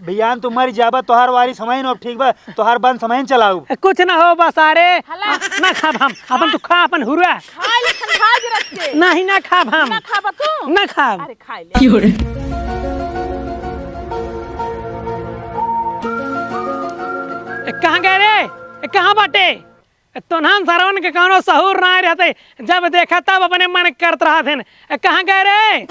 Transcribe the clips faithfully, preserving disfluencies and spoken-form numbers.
बिहान तू मर जाबा, तोहार वारी समय न, अब ठीक बा, तोहार बंद समय न चलाऊ। ए, कुछ ना होबा सारे। हला। आ, ना खाब हम, अपन तू खा, अपन हुरा। खा ले, खा ले रख के। नहीं, ना खाब हम। ना खाबा तू? ना खाब। अरे, खा ले। क्यों रे? ए, कहाँ गए रे? ए, कहाँ बाटे? ए, तोन्हन सरवन के कौनो सहूर ना रहते, जब देखा तब अपने मन करत रहत हन। ए, कहाँ गए रे?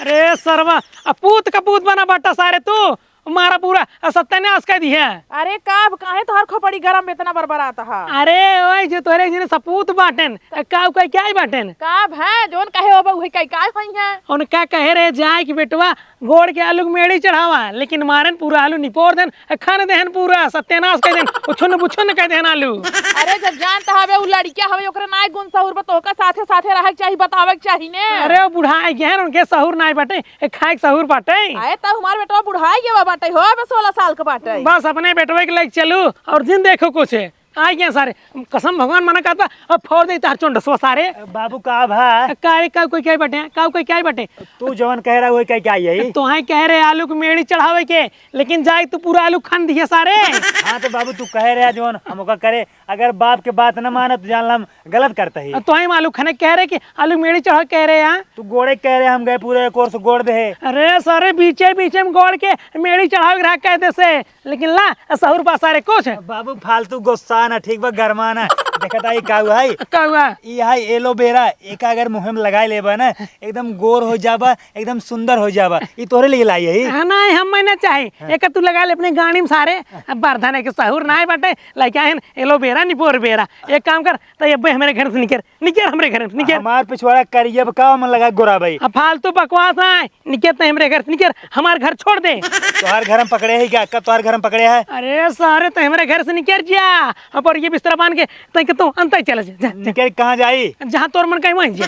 अरे सरवा, आ पूत का पूत बना बाटा सारे तू, मारा पूरा, आ, सत्यानाश कर दिया। अरे का, काहे तोहर खोपड़ी गरम में इतना बरबरात हा? अरे ओए, जो तोहरे जने सपूत बाटेन, ए, का, का, क्या ही बाटेन? का भा, जौन कहे होबा उहे कही, का होई है? उनका कहे रहे जाए कि बेटवा, गोड़ के आलू के मेड़ी चढ़ावा, लेकिन मारेन पूरा आलू निपोर देन, खाने देहन पूरा, सत्यानाश कर देन, उछुन बुछुन कर देहन आलू। अरे जब जानत हवे उ लड़किया हवे, ओकरे नाय गुण सहूर बा, तोहका साथे साथे रहे के चाही, बतावे के चाही ने। अरे वो बुढ़ाई गए हैं, उनके सहूर नाय बाटे, ए खाए के सहूर बाटे। अरे तब हमार बेटवा बुढ़ाई गवा बाटे हो, बस सोलह साल के बाटे। बस अपने बेटवे के लेके चलू और दिन देखो कुछ। आई गया सारे, कसम भगवान मना करता, अब फोड़ दे तार चोंडसवा सारे। बाबू का भा? का रे, का कोई क्या बटे, का कोई क्या बटे? तू जवन कह रहा वही कह के आई है। तो हाँ कह रहे आलू के मेड़ी चढ़ावे के, लेकिन जाए तू पूरा आलू खान दिए सारे। हाँ तो बाबू तू कह रहा जवन हम ओका करे, अगर बाप के बात न माने तो जान ला हम गलत करता ही। तो हम आलू खाने कह रहे कि आलू मेड़ी चढ़ावे कह रहे हैं। तू गोड़े कह रहे हम गए पूरे एक ओर से गोड़ दे। अरे सारे बीचे बीचे में गोड़ के मेड़ी चढ़ावे के रहा कहते से। लेकिन ला, सहूर बा सारे कुछ। बाबू, फालतू गुस्सा ना, ठीक बा, गरमा ना। देखत आई का हुआ है? का हुआ? ई है एलोवेरा, एका अगर मुँह में लगाए लेबा ना, एकदम गोर हो जाबा, एकदम सुंदर हो जाबा। ई तोरे लिए लाई है। हाँ, नहीं, हम मैं ना चाही। हाँ। एका तू लगा ले अपने गाड़ी में सारे। अब बरधन के सहूर ना बाटे, लइका है एलोवेरा निपोर बेरा। एक काम कर, तो ये बे हमारे घर से निकर, निकर हमरे घर से निकर। हमार पिछवाड़ा करिया बा, का मन लगा गोरा भाई? अब फालतू बकवास ना है। निकर तैं हमरे घर से, निकर, हमार घर छोड़ दे। तोहार घर हम पकड़े है क्या? कब तोहार घर हम पकड़े है? अरे सारे, तैं हमरे घर से निकर जा, अब और ये बिस्तरा बांध के तैं के तू अंतर चला जा, जा, जा। निकर कहाँ जाई? जहाँ तोर मन कहीं वहीं जा।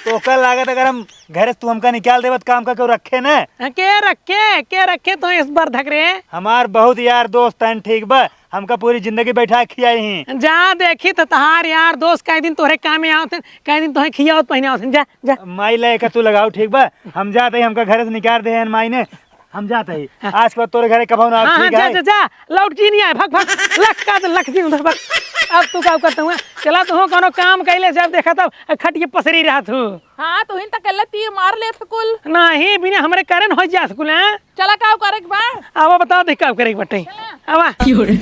तोका लागत अगर हम घर से तू हमका निकाल देबत काम का केहू रखे न? हाँ, के रखे, के रखे तो इस बार धक रे? हमार बहुत यार दोस्त हैं, ठीक बा, हमका पूरी जिंदगी बैठा के खियाई ही। जा देखी तो तहार यार दोस्त कई दिन तोहरे काम में आवत हैं, कई दिन तोहे खियावत पहिने आवत हैं। जा, जा। माई ले का तू लगाओ, ठीक बा? हम जात ही, हमका घर से निकाल दे हैं माई ने, हम जात ही। हाँ। आज के बाद तोरे घरे कभो ना, हाँ, हाँ, ठीक जा, है? जा, जा, लौट जी नहीं आए, भाग, भाग, लख का दे, लख जी उधर भाग। अब तू का करत हुआ? चला तू हो कोनो काम कैले से, अब देखा तब खटिए पसरी रहत हूँ। हाँ, तू ही तक कल्ला तीर मार लेत कुल। नहीं, बिना हमरे करन हो जात कुल, हैं? चला, काव करे के बा? आवा, बता दे, काव करे के बाटे। चला। आवा। की हो रे?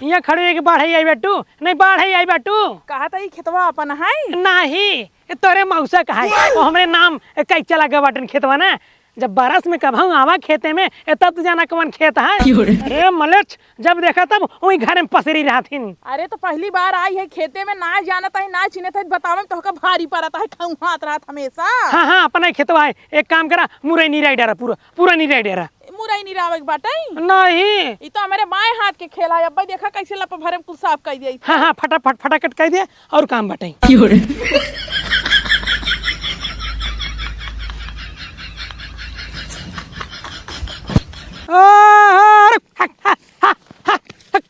यहाँ खड़े होके बाढ़ आई बाटू? नहीं, बाढ़ आई बाटू। कहा था, ई खेतवा अपन है? नहीं, ये तोरे मौसा का है। वो हमरे नाम कई चला गए बाटन खेतवा ना। जब बरस में कभऊ आवा खेते में, ए, तब तो जाना कवन खेत है। क्यों रे? अरे मलेच, जब देखा तब वही घर में पसरी रहत हिन। अरे तो पहली बार आई है खेते में, ना जानत है, ना चिन्हत है, बतावे में तोहका भारी पड़त है, खौहात रहत हमेशा। हाँ, हाँ, अपना ही खेतवा है। एक काम करा, मुरई निराई डारा पूरा, पूरा निराई डारा। मुरई निरावे के बाटे? नहीं। ई तो हमारे बाएं हाथ के खेल है, अब देखा कैसे लप भरे में कुल साफ कर दिया। हाँ, हाँ, फटाफट, फटाफट कर दे। और काम बाटे। की हो रे? अरे, हक, हक, हक, हक।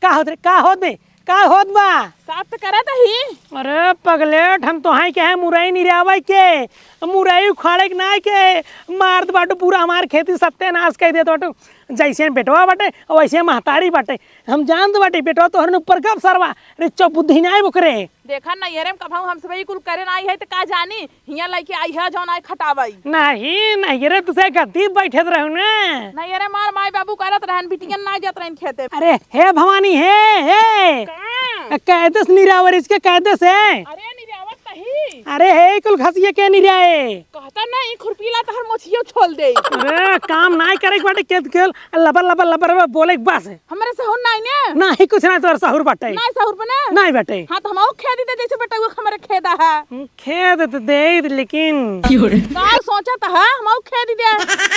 का होत रे? का होत बे? का होत बा? साफ तो करत ही। अरे पगलेट, हम तोहाई कहे मुरई निरावे के, मुरई उखाड़े के ना के, मारत बाटू पूरा हमार खेती सत्यानाश कर देत बाटू। जैसे बेटवा बाटे, वैसे महतारी बाटे। हम जानत बाटी, बेटवा तोहरे ऊपर गप सरवा, रे चुप, बुद्धि नाई ओकरे। देखा, नैहरे में कभऊ हमसे भाई कुल करे ना आई है, तो का जानी, हियां लइके आई है, जौन आई खटावई। नहीं, नैहरे तुसे गद्दी बैठत रहू ना। नैहरे मार माई बाबू करत रहन, बिटियन ना जात रहन खेते। अरे, हे भवानी, हे, हे। का? कैदस निरावर, इसके कैदस है। अरे, निरावत तही। अरे, हे, कुल घसिए के निराए। कहता नहीं, खुरपीला तहर मोछियो छोल दे। अरे, काम नाई करे के बाटे, खेत खेल, लबर, लबर, लबर, लबर बोले के बस। हमरे सहूर नाई ने? नाई, कुछ नाई, तोर सहूर बाटे। नाई सहूर बने? नाई बाटे। हाँ, तो हम खेदी दे, जैसे बेटा वो हमरे खेदा है। हम्म, खेद तो दे, लेकिन का सोचत है, हम खेदी दे।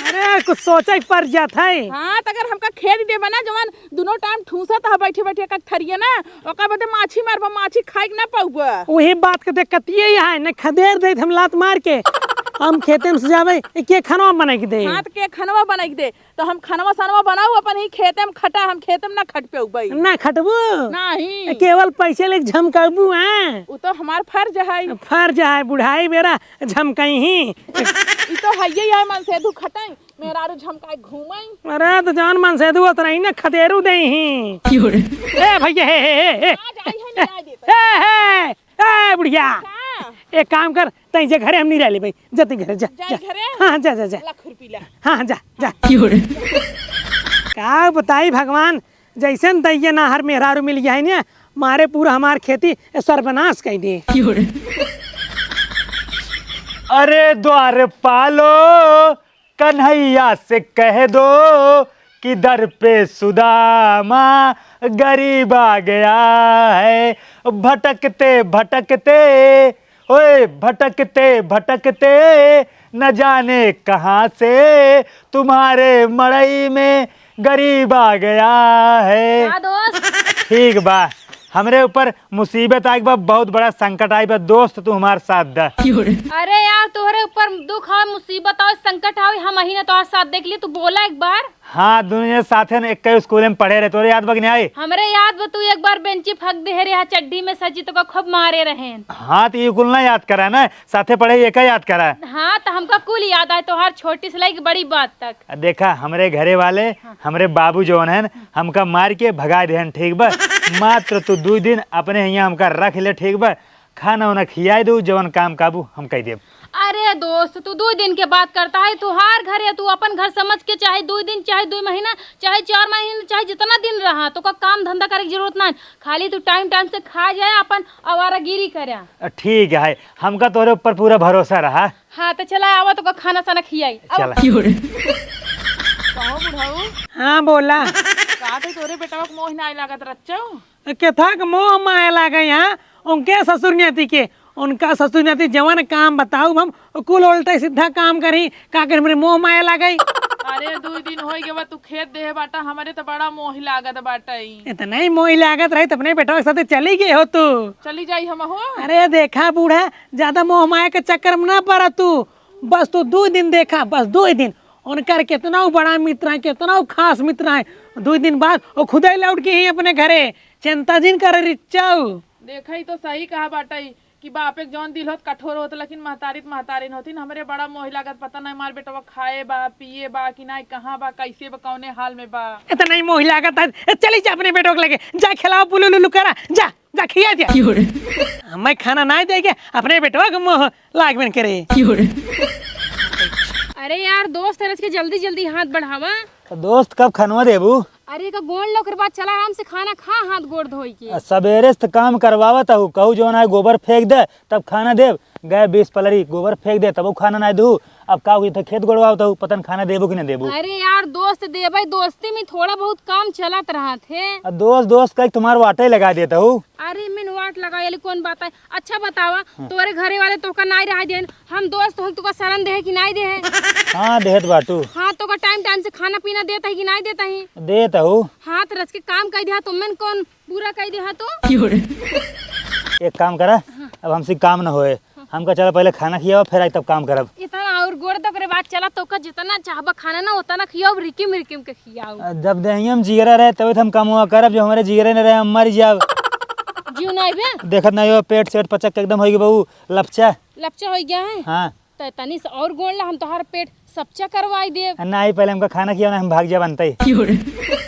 अरे, कुछ सोचे के पड़ जात है। हाँ, तो अगर हमका खेदी दे बना, जवन दुनो टाइम ठूसत ह बैठे बैठे एक थरिया ना, ओकर बदे माछी मारबा, माछी खाइक ना पउबा। उही बात के दिक्कत ये है, न खदेर देत हम लात मार के। हम खेते में से जाबे, ए, के खनवा बनाई के दे? हाँ, तो के खनवा बनाई के दे? तो हम खनवा सनवा बनाऊ, अपन ही खेते में खटा, हम खेते में ना खट पे उबई। ना खटबू? नहीं। ए, केवल पैसे लेके झमकाबू, हाँ? उ तो हमार फर्ज है। फर्ज है, बुढ़ाई बेरा झमकई ही। ई तो हइये है, मनसेधू खटाई, मेहरारू झमकाए घूमई। अरे, तो जौन मनसेधू उतरई ना, खदेरू देई ही। क्यों रे? ए भैया, हे, हे, हे, हे। आज आई है, नहीं आई देता। ए, हे, ए, बुढ़िया। का? एक काम कर, तई जे घरे हम नहीं रह लेबे, जा तई घरे, जा, जाई जा। घरे? हाँ, जा, जा, जा। ला खुरपी ला। हाँ, हाँ, जा, जा। क्यों रे? का बताई भगवान, जैसन तैये नाहर मेहरारू मिल गया है ना, मारे पूरा हमार खेती सर्वनाश कर दिए। क्यों रे? अरे द्वारपालो, कन्हैया से कह दो कि दर पे सुदामा गरीब आ गया है। भटकते भटकते, ओए, भटकते भटकते न जाने कहाँ से तुम्हारे मड़ई में गरीब आ गया है। का दोस्त? ठीक बा, हमरे ऊपर मुसीबत आइल बा, बहुत बड़ा संकट आइल बा, दोस्त तू हमार साथ द। अरे यार, तोहरे ऊपर दुख आवे, मुसीबत आवे, संकट आवे, हम ही ना तोहार साथ देख ली, तू बोला एक बार। हाँ, दुनिया साथे न एक स्कूल में पढ़े रहे, तोरे याद बा कि नहीं आई? हमरे याद बा, तू एक बार बेंची फक दे रहे, चड्डी में सची तो का खूब मारे रहे। हाँ, तो ये कुल ना याद करा ना, साथे पढ़े ये का याद करा। हाँ, तो हमका कुल याद आए, तोहार छोटी से लेके बड़ी बात तक। आ देखा, हमरे घरे वाले, हाँ। हमरे बाबू जौन हन, हमका मार के भगा देहन, ठीक बा? मात्र तू दुई दिन अपने हियाँ हमका रख ले, ठीक बा? खाना उना खियाए दू, जवन काम काबू हम कह देब। अरे दोस्त, तू दुई दिन के बात करता है, तोहार घर है, तू अपन घर समझ के चाहे दुई दिन, चाहे दुई महीना, चाहे चार महीना, चाहे जितना दिन रहा, तो का काम धंधा करे की जरूरत ना है। खाली तू टाइम टाइम से खा जाए, अपन आवारागिरी करे। अ, ठीक है, हमका तोहरे ऊपर पूरा भरोसा रहा। हाँ, तो चला आवा, तो का खाना साना खियाई। आवा। चला। कहो बुढ़ऊ। हाँ, बोला। का तो तोरे बेटवा के मोह ना लागत रच्चो? केथा के मोह माया लागे यहाँ, उनके ससुर न्याती के, उनका ससुर न्याती जवन काम बताऊ हम, कुल उल्टा सीधा काम करी, का कर हमरे मोह माया लागे। अरे, दुई दिन होई गवा, तू खेत देहे बाटा, हमरे तो बड़ा मोह लागत बाटा ई। इतना ही मोह लागत रही, तो अपने बेटवा के साथे चली गए हो तू। चली जाई हम हो। अरे देखा बूढ़ा, ज्यादा मोह माया के चक्कर में ना पड़ा तू, बस तू दुई दिन देखा, बस दुई दिन। उनकर केतना उ बड़ा मित्र है, केतना उ खास मित्र है। दुई दिन बाद वो खुदे लौट के ही अपने घरे। चिंता जिन करे रिच्चऊ। देखा, ई तो सही कहा बाटई कि बापे के जौन दिल होत कठोर होत, लेकिन महतारी त महतारी न होतिन। हमरे बड़ा मोह लागत, पता नहीं हमार बेटवा खाए बा, पिए बा कि नहीं, कहाँ बा, कैसे बा, कौने हाल में बा। इतना ही मोह लागत है, ए, चली जा अपने बेटवा के लगे, जा खिलाओ, पुलु लुलु करा, जा। जा खिया दिया। क्यों रे? हमें खाना नाहीं देके अपने बेटवा के मोह लाग बन करे। क्यों रे? अरे यार दोस्त, रच के जल्दी जल्दी हाथ बढ़ावा। तो दोस्त कब खनवा देबू? अरे का गोड़ लो, ओकर बाद चला आराम से खाना खा हाथ गोड़ धोई के। आ, सबेरे से तो काम करवावत हूँ, कहू जौन है गोबर फेंक दे तब खाना देब। गए बीस पलरी गोबर फेंक दे तबो खाना नाहीं दू। अब का हुई, तो खेत गोड़वावत हूँ, पता न खाना देबू कि न देबू। अरे यार दोस्त, देबै दोस्ती में थोड़ा बहुत काम चलत रहत है। अब दोस्त दोस्त कह के तुम्हार वाटे लगा देता हूँ। अरे मिन वाट लगाए वाली कौन बात है? अच्छा बतावा, हाँ। तोरे घरे वाले तोका नाहीं रहा देन, हम दोस्त हो तोका शरण देहे कि नाहीं देहे? हाँ देहत बाटू। हाँ तोका टाइम टाइम से खाना पीना देता है कि नाहीं देता है? देता हूँ। हाँ तो रच के काम कह दिया तो मन कौन पूरा कह दिया तो? एक काम करा, हाँ। अब हमसे काम न होए, हमका चला पहले खाना खियावा, फिर आई तब काम करब। इतना और गोड़ तक रे बात चला, तोका जितना चाहबा खाना ना, उतना खियाओ, रिकिम रिकिम के खियाओ। आ, जब देहिया में जिगरा रहे, तबे तो हम कमवा करब, जब हमरे जिगरे न रहे, हम मर जाब। जियो नाहीं बे? देखत नाहीं हो, पेट सेट पचक के एकदम होई गए बहू, लपचा। लपचा होई गया है? हाँ। तो तनी से और गोड़ ला, हम तोहार पेट सपचा करवाई देब। आ, नाहीं, पहले हमका खाना खियाओ ना, हम भाग जाब अंतई।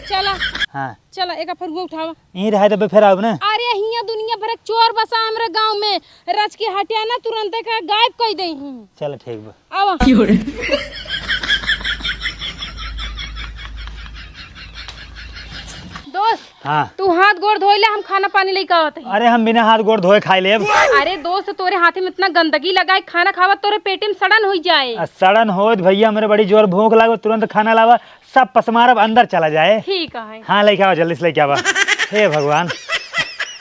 चला। हाँ। चला, एक फरुआ उठावा। यहीं रहे तबे फिर आउब ना। अरे, हियाँ दुनिया भर के चोर बसा हमरे गाँव में। रच के हटिया ना, तुरंते का गायब कई देई ही। चल, ठीक बा। आवा। दोस्त, हाँ। तू हाथ गोड़ धोइला, हम खाना पानी लेके आवत हई। अरे, हम बिना हाथ गोड़ धोए खाई लेब। अरे दोस्त, तोरे हाथे में इतना गंदगी लगा है, खाना खावत तोरे पेटे में सड़न होई जाए। आ, सड़न होत भैया, हमरे बड़ी जोर भूख लागो, तुरंत खाना लावा। सब पसमारब अंदर चला जाए। ठीक है। हाँ, लेके आवा, जल्दी से लेके आवा। हे भगवान,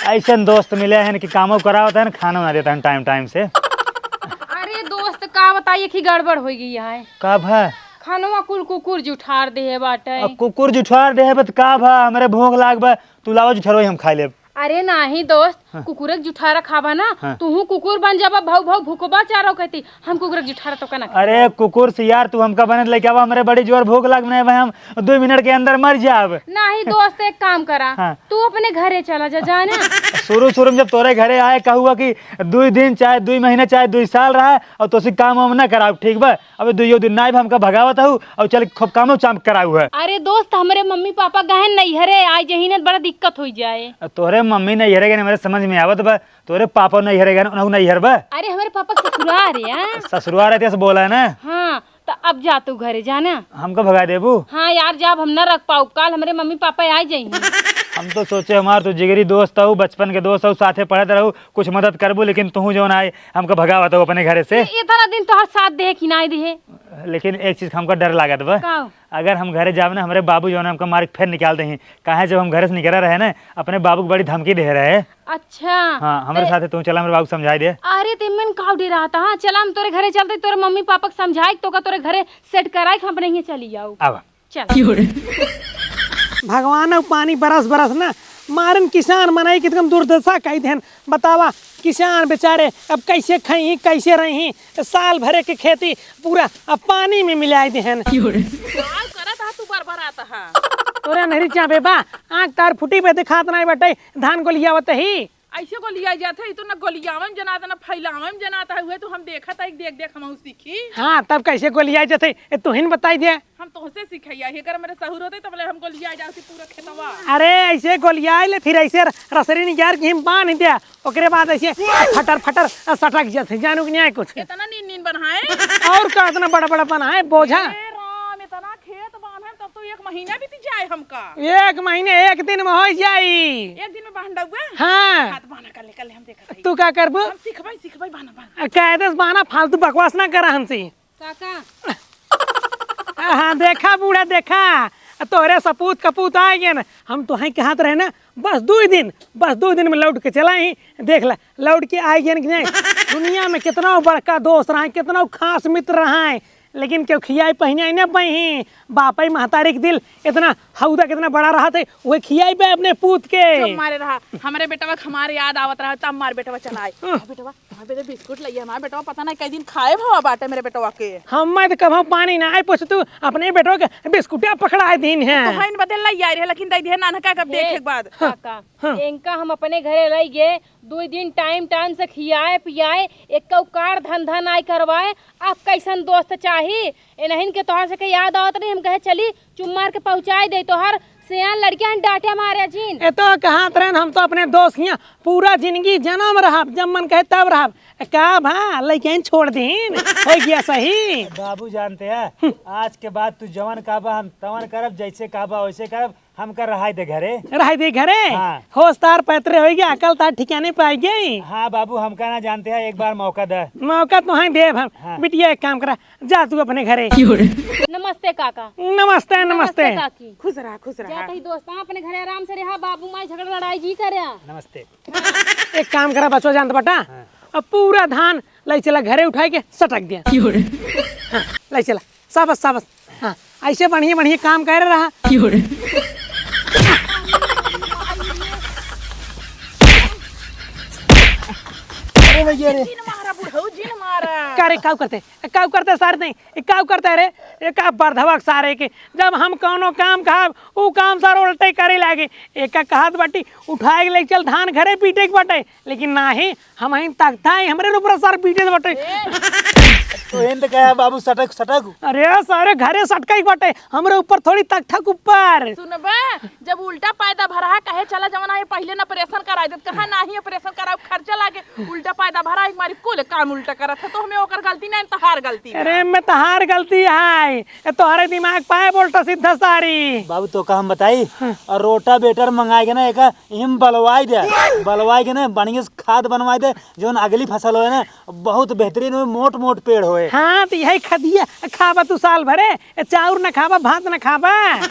ऐसन दोस्त मिले हैं कि कामो करावत हैं, खानो ना देता है टाइम टाइम से। अरे दोस्त, का बताइए कि गड़बड़ हो गई है। का भा? खानवा कुल कुकुर जुठार दे बाटे। अब कुकुर जुठार दे बा त का भा? हमरे भूख लाग बा, तू लावा जुठरवा, हम खा लेब। अरे नाही दोस्त, हाँ। कुकुर के जुठारा खाबा ना, हाँ। तुहू कुकुर बन जाबा, भौ भौ भुकबा चारो कहती, हम कुकुर के जुठारा तो का ना खाबा। अरे कुकुर से यार, तू हमका बने लेके आवा, हमरे बड़ी जोर भूख लाग बने भाई, हम दुइ मिनट के अंदर मर जाब। नाही दोस्त, एक काम करा, हाँ। तू अपने घरे चला जा, जाना। शुरू शुरू में जब तोरे घरे आए, कहुआ कि दुइ दिन चाहे दुइ महीना चाहे दुइ साल रहा और तोसे काम वाम ना कराऊ, ठीक बा? अबे दुइयो दिन ना आइब, हमका भगावत हऊ और चल खूब कामो चाम कराऊ है। अरे दोस्त, हमरे मम्मी पापा गहन नैहरे, आइ जही न बड़ा दिक्कत होइ जाए। तोहरे मम्मी नैहरे गए, हमरे समझ में आवत बा, तोहरे पापा नैहरे गए, उनहु नैहर बा। अरे हमरे पापा के ससुरार है। ससुरार है, तैसे बोला है ना। हाँ, तो अब जा तू घरे, जाना। हमका भगा देबू? हाँ यार, जाब, हम ना रख पाउब, काल हमरे मम्मी पापा आइ जही। हम तो सोचे हमार तू जिगरी दोस्त हऊ, बचपन के दोस्त हऊ, साथे पढ़त रहू, कुछ मदद करबू, लेकिन तुहू जौन आए हमका भगावत हऊ अपने घरे से। इ-, इतना दिन तोहर साथ देहे कि नाई देहे। लेकिन एक चीज का हमका डर लागत बा। का? अगर हम घरे जाब ना, हमरे बाबू जौन हमका मार के फेर निकाल देही। काहे जब हम घरे से निकला रहे ना, अपने बाबू के बड़ी धमकी दे रहे। अच्छा। हाँ, हमरे ते साथे तू चला, हमरे बाबू के समझाई दे। अरे ते मन का डेरात हा? हाँ, चला हम तोरे घरे चलते, तोरे मम्मी पापा के समझाई, तो का तोरे घरे सेट कराई, हम अपने हियाँ चली जाऊ। आवा। चल। भगवान, अब पानी बरस बरस ना मारन किसान मनई के एकदम दुर्दशा कई देहन। बतावा, किसान बेचारे अब कैसे खइहीं, कैसे रहिहीं? साल भरे के खेती पूरा अब पानी में मिलाई देहन। का करत हा तू बरबरात हा? तोरे नहरी चापे बा, आँख तार फूटी बे, दिखात नाई बटे, धान गोलियावत ही। ऐसे गोलियाई जात है, ई तो ना गोलियावे में जनात, ना फैलावे में जनात है, उहे तो हम देखत है, देख देख हमहू सीखी। हाँ, तब कैसे गोलियाई जात है, ए, तुहिन बताई दे। हम तोहसे सिखैया, एकर मेरे सहूर होते, तबले हम गोलियाई जाती पूरा खेतवा। अरे, ऐसे गोलियाई ले, फिर ऐसे र-, रसरी निगार के हम बांध दे, ओकरे बाद ऐसे फटर फटर सटक जात है, जानू कि नहीं कुछ। इतना नीन नीन बनाए। और का इतना बड़ा बड़ा बनाए, बोझा। ए राम, इतना खेत बांधे तब तो एक महीना बीत जाए हमका। एक महीने एक दिन में हो जाई। एक दिन में बांध दउबे? हाँ। हाथ बांधा कर ले, कर ले, हम देखत हई। तू का करबू? हम सिखबई, सिखबई, बांधा, बांधा। आ, कायदे से बांधा, फालतू बकवास ना करा हमसे। काका। आ, हाँ, देखा बूढ़ा, देखा। आ, तोहरे सपूत कपूत आ गए ना। हम तोहई कहत रहे ना, बस दुइ दिन, बस दुइ दिन में लौट के चला ही। देख ला, लौट के आ गए कि नहीं? दुनिया में कितना बड़का दोस्त रहा है, कितना खास मित्र रहा है, लेकिन केहू खियाई पहिनाई ना पइहीं। बापई महतारी के दिल इतना हौदा कितना बड़ा रहत है, उहे खियाई पे अपने पूत के। चुप मारे रहा। हमरे बेटवा के हमार याद आवत रहा, तब हमार बेटवा चलाए। हम्म। हमार बेटवा, हमार बेटवा बिस्कुट लइया, हमार बेटवा पता नहीं कई दिन खाए भवा बाटे मेरे बेटवा के। हम्मे तो कभो पानी ना आए पूछ, तू अपने बेटवा के बिस्कुटिया पकड़ाए दिन है। तो हइन बदल लइया रहे, लेकिन दई दिहे नानका के अब हे, देखे के बाद। काका, हाँ। इनका हम अपने घरे लई गए, दुई दिन टाइम टाइम से खियाए पियाए, एक्कउ कार धंधा नाई करवाए, अब कैसन दोस्त चाही? इनहिन के तोहार से के याद आवत रही, हम कहे चली चुम्मार के पहुँचाए दे, तोहार सियान लड़किया हन डांटे मारे जिन। ए तो कहत रहन, हम तो अपने दोस्त हियाँ पूरा जिंदगी जनम रहब, जब मन कहे तब रहब। ए, का भा, लइकन छोड़ दीन, हो गया सही। बाबू जानते हैं, आज के बाद तू जवन कहबा हम तवन करब, जैसे कहबा वैसे करब, हमका रहाई दे घरे। रहाई दे घरे? हाँ। होश तार पैतरे होई गया, अकल तार ठिकाने पे आई गई। हाँ बाबू, हमका ना जानते हैं, एक बार मौका दे। मौका तो हैं देब हम। हाँ। बिटिया एक काम करा, जा तू अपने घरे। नमस्ते काका। नमस्ते, नमस्ते। नमस्ते काकी। खुश रहा, खुश रहा। जात ही दोस्त, हाँ, अपने घरे आराम से रहा, बाबू माई झगड़ा लड़ाई जी करे। नमस्ते। एक काम करा बचवा, जानत बाटा, हाँ। अब पूरा धान लाई चला घरे उठाई के सटक दिया। हाँ, लाई चला। शाबाश, शाबाश। हाँ, ऐसे बढ़िया, बढ़िया काम करे रहा। अरे भैया रे। जिन मारा बुढ़ऊ, जिन मारा। का रे, काऊ करते? काऊ करते सारे नहीं? ए, काऊ करते रे? ए, का बरधवा सारे के। जब हम कौनो काम कहब, ऊ काम सारे उल्टे करे लागे। एका कहत बाटी, उठाए के ले चल धान घरे पीटे के बाटे। लेकिन नाही, हमहिन तख्ता है, हमरे ऊपर सर पीटे बाटे। ए! तो एंद कहा बाबू, सटक, सटक। अरे सारे घरे सटकाई बाटे, हमरे ऊपर थोड़ी तख्ता के ऊपर। सुनबे, जब उल्टा पैदा भरा है, कहे चला जवन है पहिले न ऑपरेशन कराई देत, कहा नाही ऑपरेशन कराओ, खर्चा लागे, उल्टा पैदा भरा है, हमारी कुल काम उल्टा करत है, तो हमें ओकर गलती नहीं, तहार गलती है। अरे मैं तहार गलती है, ए तोहरे दिमाग पाए बोलता सीधा सारी। बाबू तो का हम बताई, हाँ। और रोटावेटर मंगाए के ना, एक इम बलवाई दे, बलवाई के ना, बढ़िया से खाद बनवाई दे, जौन अगली फसल होए ना, बहुत बेहतरीन होए, मोट मोट पेड़ होए। हाँ, तो यही खदिया खाबा तू साल भरे, ए, चाउर ना खाबा, भात ना खाबा। भ-,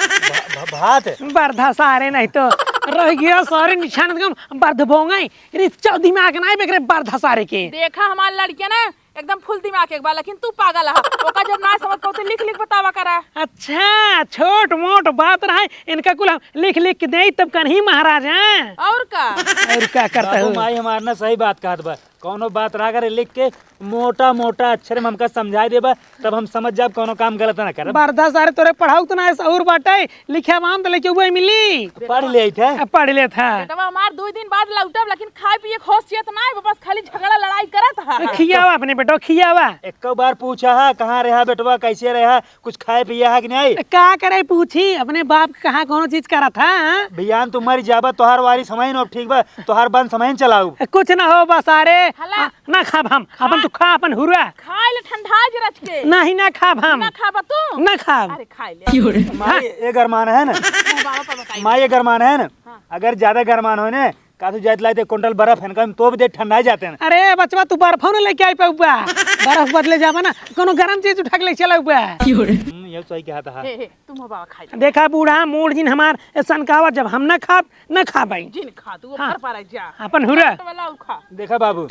भ-, भात? बरधा सारे नहीं तो रह गया सारे निशान एकदम बर्ध बोंगई। रे चौदी में आके ना बेकरे बरधा सारे के। देखा हमार लड़किया ना, एकदम फुल दिमाग एक बार, लेकिन तू पागल है। ओका जब ना समझ पाऊ तो लिख लिख बतावा करा। अच्छा, छोट मोट बात रहा, इनका कुल हम लिख लिख के देई तब कन्ही महाराज हैं। और का? और का करता बाबू, हूँ? माई हमार ना सही बात कहत बा, कौनो बात रहा करे लिख के मोटा मोटा अक्षर में हमका समझाई देबा, तब हम समझ जाब कौनो काम गलत ना करब। बर्दाश्त, अरे तोरे पढ़ाऊ तो ना सहूर बाटे, लिखे बाम तो लेके उहे मिली। पढ़ ले थे। अब पढ़ ले था। बेटवा हमार दो दिन बाद लौटब, लेकिन खाए पिए के होश चेत ना है, बस खाली झगड़ा लड़ाई करत है। खियावा अपने बेटवा, खियावा। एक बार पूछा है, कहाँ रहा बेटवा, कैसे रहा, कुछ खाए पिए है कि नहीं? का करे पूछी, अपने बाप के कहाँ कौनो चीज करत है, हाँ? बिहान तू मर जाबा, तोहार वारिस हमइन अब, ठीक बा, तोहार बंस हमइन चलाऊ। कुछ ना हो बस, अरे हला। आ, ना खाब हम, अपन तू खा, अपन हुरा। खाए ले ठंडा जे रच के। नहीं, ना खाब हम। ना खाबा तू? ना खाब। अरे खाए ले। माई, ए गरमान है ना? हाँ, बाबा पर बताई। माई, ए गरमान है ना? हाँ। अगर ज्यादा गरमान हो ने, का तू जाइत लाई ते कुंटल बर्फ है ना, हम तोप दे ठंडा जाते हैं। अरे बचवा, तू बर्फो न लेके आई पाउबा। बर्फ बदले जाबा ना, कोनो गरम चीज उठा के ले चला उबा। हम्म, ये सही कहा था। हे, हे, तुम हो बाबा खाए ले। देखा बूढ़ा, मूड जिन हमार सनकावा, जब हम ना खाब, ना खाबाई। जिन खा, तू हाँ। घर पर आ जा। अपन हुरा। तो वाला उखा। देखा बाबू,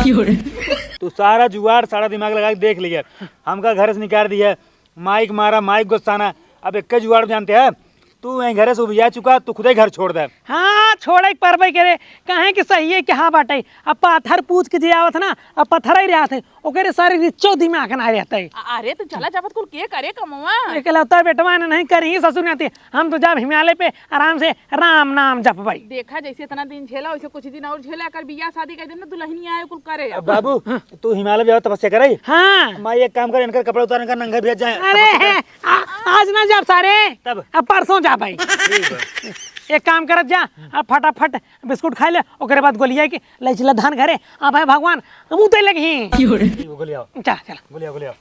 तू सारा जुगाड़, सारा दिमाग लगा के देख लिया, हमका घर से निकाल दिया, माइक मारा, माइक गुस्साना, अब एक जुगाड़ जानते हैं, तू यहीं घरे से उबिया चुका, तू खुदे घर छोड़ दे। हाँ, छोड़े के परबे करे, काहे कि सही है कि हाँ बाटे। अब पाथर पूछ के जे आवत ना, अब पत्थर ही रहत है, ओकरे सारे रिच्चो दिमाग ना रहत है। अ-, अरे, तो चला जाबत कुल के करे कमवा? एकलौता बेटवा ने नहीं करी ससुर नाती, हम तो जाब हिमालय पे आराम से राम नाम जपबई। देखा, जैसे इतना दिन झेला, वैसे कुछ दिन और झेला, कर बियाह शादी कर देम ना, दुल्हनिया आए कुल करे अब। बाबू, तू हिमालय भी आओ तपस्या करे। हाँ। माई एक काम कर, इनकर कपड़ा उतार, इनका नंगा भेज जाए, अरे, तपस्या करे। आ, आज ना जाब सारे। तब? अब परसों जाबई। ठीक बा। एक काम करत जा, अब फटाफट बिस्कुट खाए ले, ओकरे बाद गोलिया के ले चला धान घरे। अब है भगवान, हम उतरे लगी। ठीक बा, गोलिया। चल, चल। गोलिया, गोलिया।